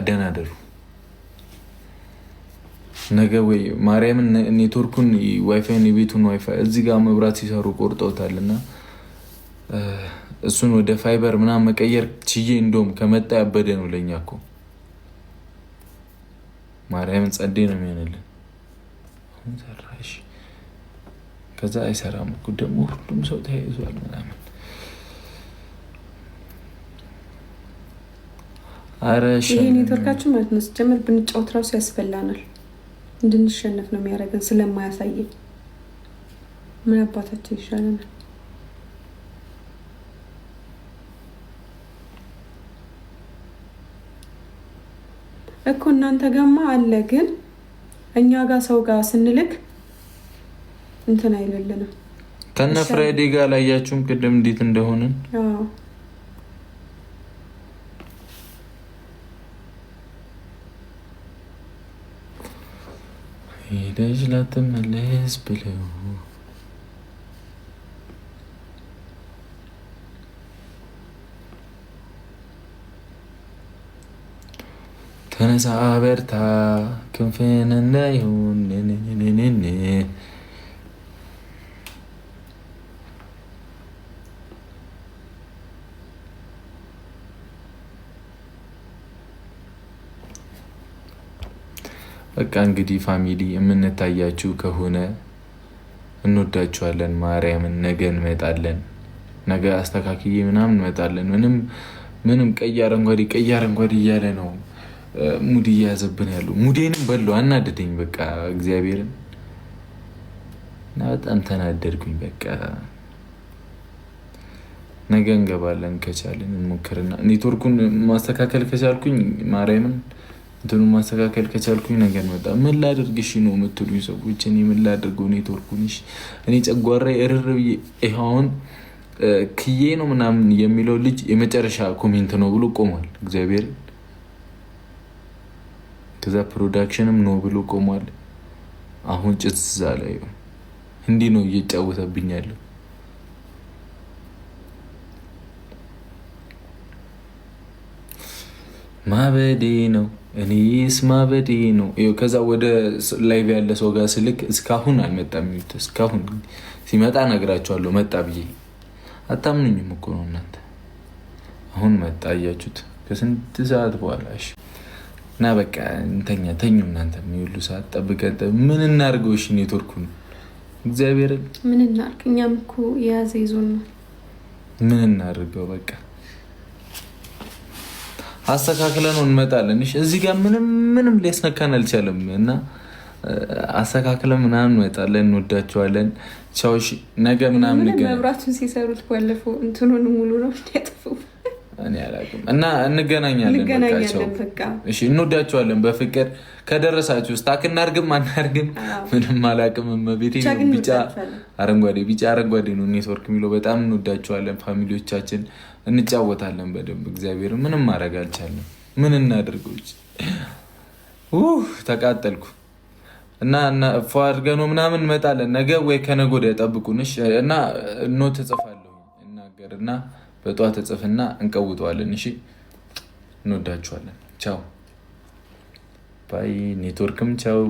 ደህና ደሩ። ነገ ወይ ማርያምን ኔትወርኩን ዋይፋይን የቤቱን ዋይፋይ እዚህ ጋር መብራት ሲሰሩ ቆርጠውታል እና እሱን ወደ ፋይበር ምናምን መቀየር ችዬ እንደውም ከመጣ ያበደ ነው ለእኛ እኮ ማርያምን ጸዴ ነው የሚሆንልን። ሰራሽ ከዛ አይሰራም እኮ ደግሞ ሁሉም ሰው ተያይዟል ምናምን። ኧረ ይሄ ኔትወርካችን ማለት ነው ሲጀምር ብንጫወት ራሱ ያስበላናል። እንድንሸነፍ ነው የሚያደርገን ስለማያሳየን። ምን አባታችን ይሻለናል? እኮ እናንተ ጋማ አለ፣ ግን እኛ ጋር ሰው ጋር ስንልክ እንትን አይለልንም። ከነ ፍራይዴ ጋር ላያችሁም ቅድም እንዴት እንደሆንን ሄደሽ ላትመለስ ብለው ተነሳ በርታ ክንፍን እንዳይሆን። በቃ እንግዲህ family የምንታያችሁ ከሆነ እንወዳችኋለን። ማርያምን ነገ እንመጣለን። ነገ አስተካክዬ ምናምን እንመጣለን። ምንም ምንም ቀይ አረንጓዴ ቀይ አረንጓዴ እያለ ነው mood እየያዘብን ያሉ። mood ኤንም በሉ አናደደኝ። በቃ እግዚአብሔርን እና በጣም ተናደድኩኝ። በቃ ነገ እንገባለን ከቻልን እንሞክርና ኔትወርኩን ማስተካከል ከቻልኩኝ ማርያምን እንትኑ ማስተካከል ከቻልኩኝ ነገር መጣ። ምን ላድርግ እሺ ነው የምትሉኝ ሰዎች፣ እኔ ምን ላድርገው ኔትወርኩን? እሺ እኔ ጨጓራ እርር ብዬ ይኸውን ክዬ ነው ምናምን የሚለው ልጅ የመጨረሻ comment ነው ብሎ ቆሟል። እግዚአብሔር ከዛ production ም ነው ብሎ ቆሟል። አሁን ጭስ ላይ እንዲህ ነው እየጫወተብኝ ያለው። ማበዴ ነው እኔስ ማበዴ ነው። ከዛ ወደ live ያለ ሰው ጋር ስልክ እስካሁን አልመጣም። እስካሁን ሲመጣ እነግራቸዋለሁ መጣ ብዬ። አታምኑኝም እኮ ነው እናንተ። አሁን መጣ እያችሁት ከስንት ሰዓት በኋላ። እሺ እና በቃ እንተኛ፣ ተኙ እናንተ። የሚውሉ ሰዓት ጠብቀን ምን እናድርገው? እሺ ኔትወርኩን እግዚአብሔርን ምን እናድርግ? እኛም እኮ የያዘ ይዞን ነው። ምን እናድርገው? በቃ አስተካክለ ነው እንመጣለን። እሺ እዚህ ጋር ምንም ምንም ሊያስነካን አልቻለም እና አስተካክለ ምናምን እንመጣለን። እንወዳቸዋለን። ቻው። እሺ ነገ ምናምን መብራቱን ሲሰሩት ባለፈው እንትኑን ሙሉ ነው ያጠፉ። እኔ አላውቅም እና እንገናኛለን። በቃ እሺ፣ እንወዳቸዋለን በፍቅር ከደረሳችሁ stuck እናርግም አናርግም ምንም አላውቅም። እመቤቴ ቢጫ አረንጓዴ፣ ቢጫ አረንጓዴ ነው ኔትወርክ የሚለው። በጣም እንወዳቸዋለን family ዎቻችን። እንጫወታለን በደንብ እግዚአብሔር። ምንም ማድረግ አልቻለም። ምን እናድርገው? ተቃጠልኩ እና ፎ አድርገን ምናምን እንመጣለን ነገ ወይ ከነገ ወዲያ ጠብቁን። እሺ እና note እጽፋለሁ እናገርና በጠዋት እጽፍና እንቀውጠዋለን። እሺ እንወዳችኋለን። ቻው bye። ኔትወርክም ቻው።